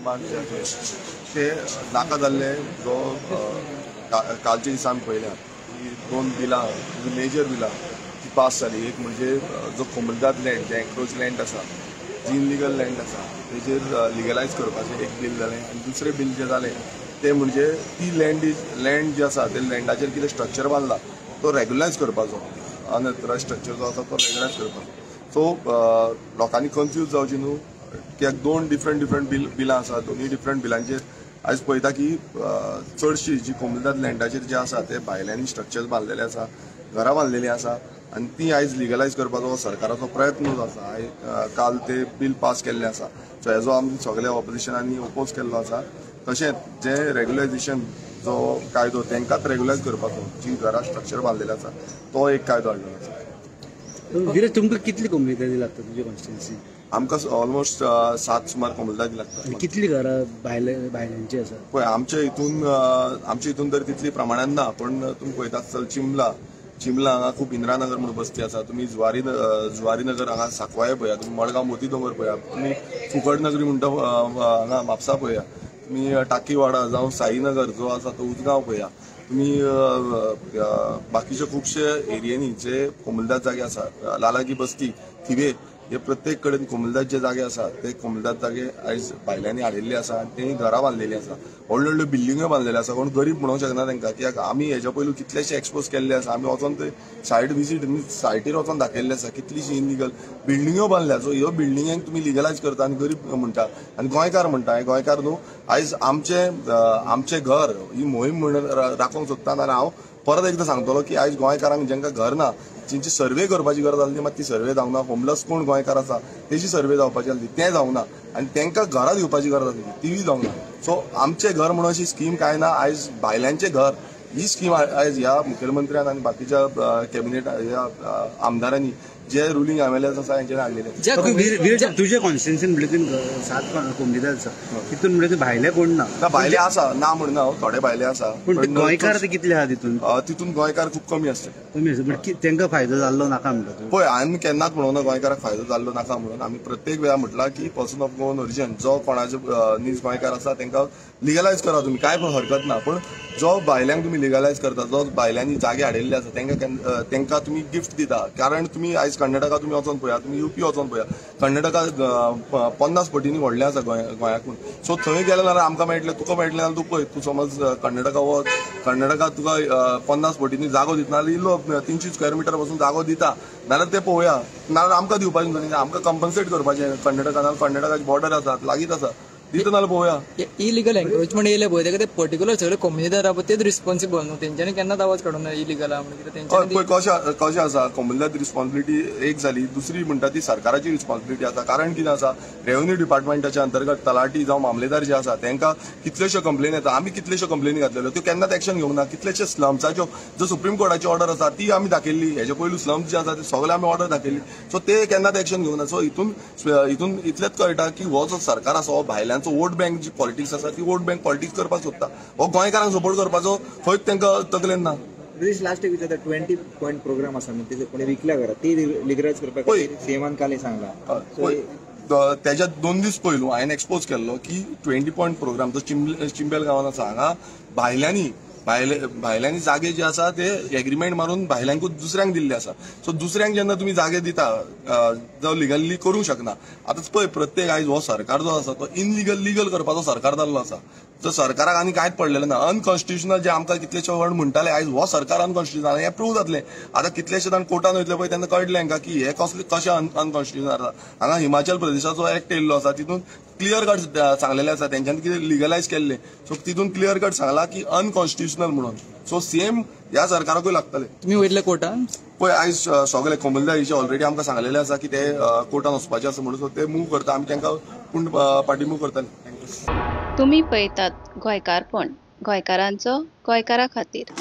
Demand जे आसा ते नाका जाल्ले जो कालच्या दिसा आमी पळयल्या की 2 बिलां, मेजर बिलां ती पास जाली. एक म्हणजे जो कोमुनिदाद लँड, जे एन्क्रोच लँड आसा, जी इनलिगल लँड आसा तेजेर लिगलायज करपाचें एक बील जालें आनी दुसरें बील जें जालें तें म्हणजे ती लँड जी आसा ते लँडाचेर कितें स्ट्रक्चर बांदला तो रेगुलायज करपाचो, अनऑथरायज स्ट्रक्चर जो आसा तो रेगुलायज करपाचो. सो लोकांनी कन्फ्यूज जावची न्हू कित्याक 2 डिफरंट डिफरंट बिलां आसा. दोनूय डिफरंट बिलांचेर आयज पळयता की चडशी जी कोमुनिदाद लँडाचेर जे आसा ते भायल्यांनी स्ट्रक्चर्स बांदलेले आसा, घरां बांदलेलीं आसा आनी ती आयज लिगलायज करपाचो सरकाराचो प्रयत्न जो आसा, काल ते बील पास केल्लें आसा. सो हेजो आमी सगल्या ऑपोजिशनांनी ओपोज केल्लो आसा. तशेंच जे रेगुलायजेशन जो कायदो तांकांच रेगुलायज करपाचो, जी घरां स्ट्रक्चर बांदलेलें आसा तो एक कायदो हाडलेलो आसा. विरेश, तुमकां कितली कोमुनिदादी लागता तुजे कॉन्स्टिट्युएन्सी? आमकां ऑलमोस्ट 7 सुमार कोमुनिदादी लागता. कितली घरां भायल्यांची आसा? पळय, आमच्या हितून तर तितली प्रमाणान ना, पण तुमी पळयता आसतले चिमला हांगा खूब इंदिरानगर म्हणून बस्ती आसा. तुमी जुवारीनगर हांगा साकवाळे पळया, तुमी मडगांव मोती दोंगर पळया, तुमी फुकट नगरी म्हणटा हांगा म्हापसा पळया, तुमी टाकीवाडा जावं साईनगर जो आसा तो उजगांव पळया, तुमी बाकीचे खुबशे एरियांनी जे कोमुनिदाद जागे आसा, लालागी बस्ती, थिवे, हे प्रत्येक कडेन कोमुनिदाद जे जागे आसा ते कोमुनिदाद जागे आयज भायल्यांनी हाडिल्ले आसा आनी तेणी घरां बांदलेली आसा, व्हडल्यो व्हडल्यो बिल्डिंग्यो बांदलेल्यो आसा. कोण गरीब म्हणूंक शकना तांकां, कित्याक आमी हेज्या पयलू कितलेशे एक्सपोज केल्ले आसा. आमी वचोन ते सायट विजीट सायटीर वचोन दाखयल्ले आसा कितलीशी इनलिगल बिल्डिंग्यो बांदल्या. सो ह्यो बिल्डिंग्यांक तुमी लिगलायज करता आनी गरीब म्हणटा आनी गोंयकार म्हणटा. हे गोंयकार न्हू, आयज आमचें घर ही मोहीम म्हणून राखोवंक सोदता. आनी हांव परत एकदां सांगतलो की आयज गोंयकारांक जांकां घर ना, जेंची सर्वे करपाची गरज आसली, मात ती सर्वे जावंक ना. होमलेस कोण गोंयकार आसा तेजी सर्वे जावपाची आसली, तें जावंक ना आनी तांकां घरां दिवपाची गरज आसली तीय जावंक ना. सो आमचें घर म्हणून अशी स्कीम कांय ना. आयज भायल्यांचें घर ही स्कीम आयज ह्या मुखेलमंत्र्यान आनी बाकीच्या कॅबिनेट ह्या आमदारांनी जे रुलींग एमएलए आसा हेंच्यानी हाडलेले. तुजे कॉन्स्टिट्युएन्सीन म्हणल्यार 7 कोमुनिदाद आसा, तितून म्हणल्यार भायले कोण ना? ना, भायले आसा ना म्हणना, थोडे भायले आसा, पूण गोंयकार ते कितले आहा तितून? तितून गोंयकार खूब कमी आसता. कमी आसता, पण तांकां फायदो जाल्लो नाका म्हणटा? पळय, आमी केन्नाच म्हणूना गोंयकाराक फायदो जाल्लो नाका म्हणून. आमी प्रत्येक वेळा म्हटलां की पर्सन ऑफ गोवन ओरिजिन जो कोणाचो नीज गोंयकार आसा तांकां लिगलायज करा तुमी, कांय हरकत ना. पूण जो भायल्यांक तुमी लिगलायज करता, जो भायल्यांनी जागे हाडिल्ले आसा तांकां तुमी गिफ्ट दिता. कारण तुमी आयज कर्नाटका तुमी वचोन पळया, तुमी युपी वचोन पळया, कर्नाटका 50 पटींनी व्हडलें आसा गोंयाकून. सो थंय गेले जाल्यार आमकां मेळटलें, तुका मेळटलें जाल्यार तूं पळय, तूं समज कर्नाटका वच, कर्नाटका तुका 50 पटींनी जागो दितना इल्लो 300 स्क्वेअर मिटर पासून जागो दिता नाल्यार ते पळोवया, नाल्यार आमकां दिवपाचें न्हू, आमकां कंपन्सेट करपाचें कर्नाटका, नाल्यार कर्नाटकाची बॉर्डर आसा, लागींच आसा, दिता नाल्यार पळोवया. इलिगल एन्क्रोचमेंट येयले पळय तेका ते पर्टिक्युलर सगळे कोमुनिदाद आहा तेच रिस्पॉन्सिबल न्हू, तेंच्यांनी केन्नाच आवाज काडूंक ना इलिगल आहा म्हणून. पळय कशें आसा, कोमुनिदाद रिस्पॉन्सिबिलिटी एक जाली, दुसरी म्हणटा ती सरकाराची रिस्पॉन्सिबिलिटी आसा. कारण कितें आसा, रेव्हेन्यू डिपार्टमेंटाच्या अंतर्गत तलाठी जावं मामलेदार जे आसा तांकां कितल्योश्यो कंप्लेन येता. आमी कितल्योश्यो कंप्लेनी घातलेल्यो, त्यो केन्नाच एक्शन घेवंक ना. कितलेशे स्लम्साच्यो जो सुप्रीम कोर्टाची ऑर्डर आसा ती आमी दाखयल्ली, हेजे पयलू स्लम्स जे आसा ते सगळे आमी ऑर्डर दाखयल्ली. सो ते केन्नाच एक्शन घेवंक ना. सो हितून इतलेंच कळटा की हो जो सरकार आसा हो भायल्यांचो वोट बँक जी पॉलिटिक्स आसा ती वोट बँक पॉलिटिक्स करपाक सोदता. हो गोंयकारांक सपोर्ट करपाचो खंयच तांकां तकलेन ना. लास्ट एक विचारता, 20 पॉयंट प्रोग्राम आसा न्हू, तेजे कोणी विकल्या घरा ती लिगलायज करपाक सीएमान काल सांगला. तेज्या 2 दीस पयलू हांवें एक्सपोज केल्लो की 20 पॉयंट प्रोग्राम जो चिंबेल गांवांत आसा हांगा भायल्यांनी जागे जे आसा ते एग्रीमेंट मारून भायल्यांकूच दुसऱ्यांक दिल्ले आसा. सो दुसऱ्यांक जेन्ना तुमी जागे दिता जो लिगली करूंक शकना. आतां पळय, प्रत्येक आयज हो सरकार जो आसा तो इनलिगल लिगल करपाचो सरकार जाल्लो आसा. जो सरकाराक आनी कांयच पडलेलें ना. अनकॉन्स्टिट्युशनल जे आमकां कितलेशे जाण म्हणटाले, आयज हो सरकार अनकॉन्स्टिट्युशनल हें प्रूव जातलें. आतां कितलेशे जाण कोर्टान वयतले पळय तेन्ना कळटलें हांकां की हे कसले कशें अनकॉन्स्टिट्युशनल आसा. हांगा हिमाचल प्रदेशाचो एक्ट येयल्लो आसा, तितून क्लियर कट सांगलेलें आसा तेंच्यांनी कितें लिगलायज केल्लें. सो तितून क्लियर कट सांगला की अनकॉन्स्टिट्युशनल म्हणून. सो सेम ह्या सरकाराकूय लागतलें. तुमी वयतले कोर्टान? पळय, आयज सगळे कोमुनिदादीचे ऑलरेडी आमकां सांगलेलें आसा की ते कोर्टान वचपाचे आसा म्हणून. सो ते मूव करता, आमी तांकां पूण पाटी मूव करतले. तुमी पळयतात गोंयकारपण, गोंयकारांचो गोंयकारा खातीर.